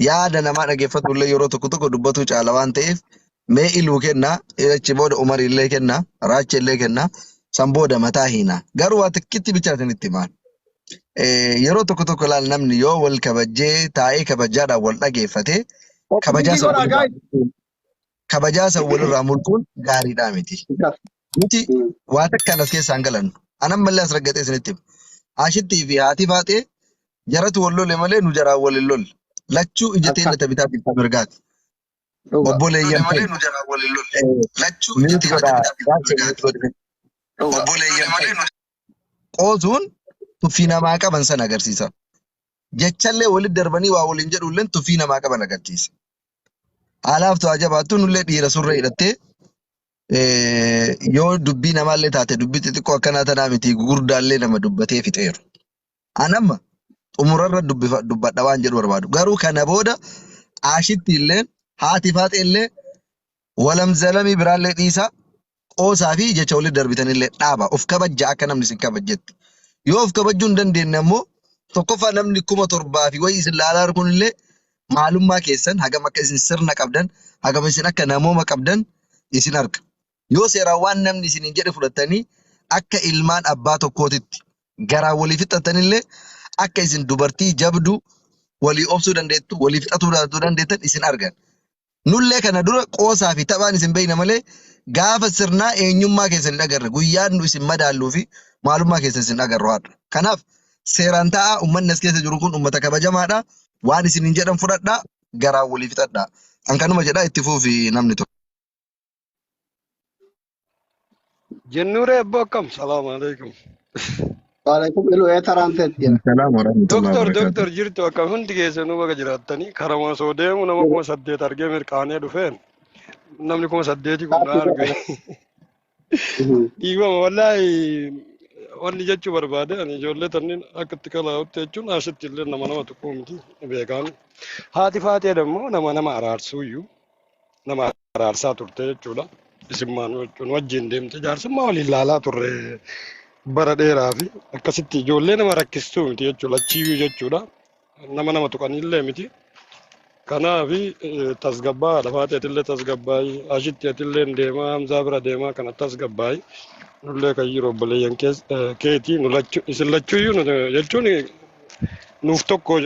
yaada namaa dhaggeeffatu illee yeroo tokko tokko dubbatu caala waan ta'eef mee iluu kenna, achi booda Umar illee kenna, Raacha illee kenna, san booda mataa hiina. Garuu waa tokkitti bichaatin itti himaan. Yeroo tokko tokko ilaal namni yoo wal kabajjee taa'ee kabajaadhaan wal dhageeffatee kabajaa san Godhaa walirraa guys. kabajaa san walirraa mulquun gaariidhaa miti. Nuti waa takkaan as keessaan galannu. Anan mallee as raggatee isinitti hima. Ashittii fi haati faaxee jaratu wal lole malee nu jaraan wal hin lolle. Lachuu ija Akka teenya bitaa fi mirgaati. dhugaa. Obboleeyyan ta'e. Mute godhaa. Raacha mute godhi. Dhugaa. Qoosuun tuffii namaa qaban sana agarsiisa. Jechallee walitti darbanii waa waliin jedhullee tuffii namaa qaban agarsiisa. Haalaaf to'aa jabaattu nullee dhiira surree hidhattee yoo dubbii namaallee taate dubbii xixiqqoo akkanaa tanaa miti gurguddaallee nama dubbatee fixeeru. Anamma xumurarra dubbadha waan jedhu barbaadu. Garuu kana booda Ashitti illee haati faaxee illee walam zalamii biraallee dhiisaa qoosaa fi jecha walitti darbitanillee dhaaba. Of kabajja akka namni isin kabajjetti. Yoo of kabajjuu hin dandeenye ammoo tokkoffaa namni 7,000 fi wayii isin laalaa kun illee maalummaa keessan hagam akka isin sirna qabdan hagam isin akka namooma qabdan isin arga. Yoo seeraan waan namni isiniin jedhe fudhattanii akka ilmaan abbaa tokkootitti garaa walii fixattanillee akka isin dubartii jabduu walii obsuu dandeettu walii fixatuu dandeettan isin argan. Nullee kana dura qoosaa fi taphaan isin beekna malee gaafa sirnaa eenyummaa keessan hin agarre guyyaan nu isin madaalluu fi maalummaa keessan isin agarru haadha. Kanaaf seeraan taa'aa uummanni as keessa jiru kun uummata kabajamaadha. Waan isin hin jedhan fudhadhaa garaa walii fixadhaa. An kanuma jedhaa itti fuufi namni tokko. Jennuuree abboo akkam? Salaamu alaikum. Waalaikum iluu ee taraan teetti jira. Salaam wa rahmatullahi wa Doktor barakatuh. doktor jirtu akkam hundi keessanuu baga jiraattanii karama osoo deemu nama 8,000 argee mirqaanee dhufeen namni 8,000 kun na arge. Dhiifama wallaahi wanni jechuu barbaade ani ijoollee tanniin akka itti kalaa'utti jechuun asitti illee nama nama tuquu miti beekaan. Haati faatee immoo nama nama araarsuuyyuu nama araarsaa turte jechuudha. Isimmaan jechuun wajjin deemte jaarsummaa waliin laalaa turre bara dheeraa fi akkasitti ijoollee nama rakkistuu miti jechuudha. Lachiyyuu jechuudha. Nama nama tuqanillee miti. Kanaaf tasgabbaa lafaateetillee tasgabbaayi ashitteetillee deemaa Hamzaa bira deemaa kana tasgabbaayi nullee kan jiru obboleeyyan keetii nu lachuu isin lachuuyyuu jechuun nuuf tokko.